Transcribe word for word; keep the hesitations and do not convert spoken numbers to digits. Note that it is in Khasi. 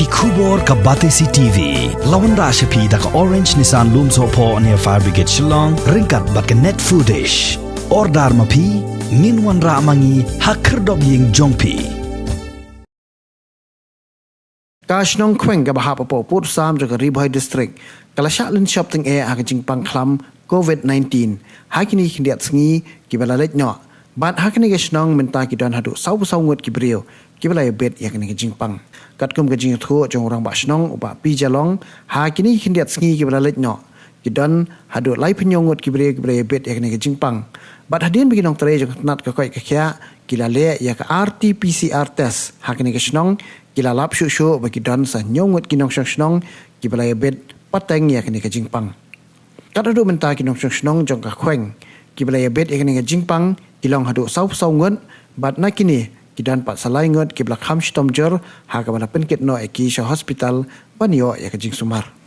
Khubor ka Batesi TV la wanrah sha phi da ka Orange Nissan Lumsohphoh near Fire Brigade Shillong ryngkat bad ka Net Foodish. Order ma phi, ngin wanrah ma ngi ha khyrdop ïing jong phi. Ka shnong Khweng kaba hap hapoh Pud Sam jong ka Ri Bhoi District ka la shah lynshop tyngeh ha ka jingpang khlam COVID nineteen ha kine ki khyndiat sngi kiba la leit noh. Bad ha kane ka shnong mynta ki don haduh sawphew saw ngut ki briew kiba la ïabit ïa kane ka jingpang. Katkum ka jingïathuh jong u Rangbah Shnong u Bah P Jalong, ha kine ki khyndiat sngi kiba la leit noh ki don haduh laiphew hynñiew ngut ki briew kiba la ïabit ïa kane ka jingpang. Bad hadien ba ki nongtrei jong ka tnat ka koit ka khiah ki la leh ïa ka R T P C R test ha kane ka shnong, ki la lap shuh shuh ba ki don sa hynñiew ngut ki nongshong shnong kiba la ïabit pateng ïa kane ka jingpang. Kat haduh mynta ki nongshong shnong jong ka Khweng kiba la ïabit ïa kane ka jingpang ki long haduh sawphew saw ngut, bad na kine ki don pat sa lai ngut kiba la kham shitom jur ha kaba la pynkit noh ïa ki sha hospital ban ïoh ïa ka jingsumar.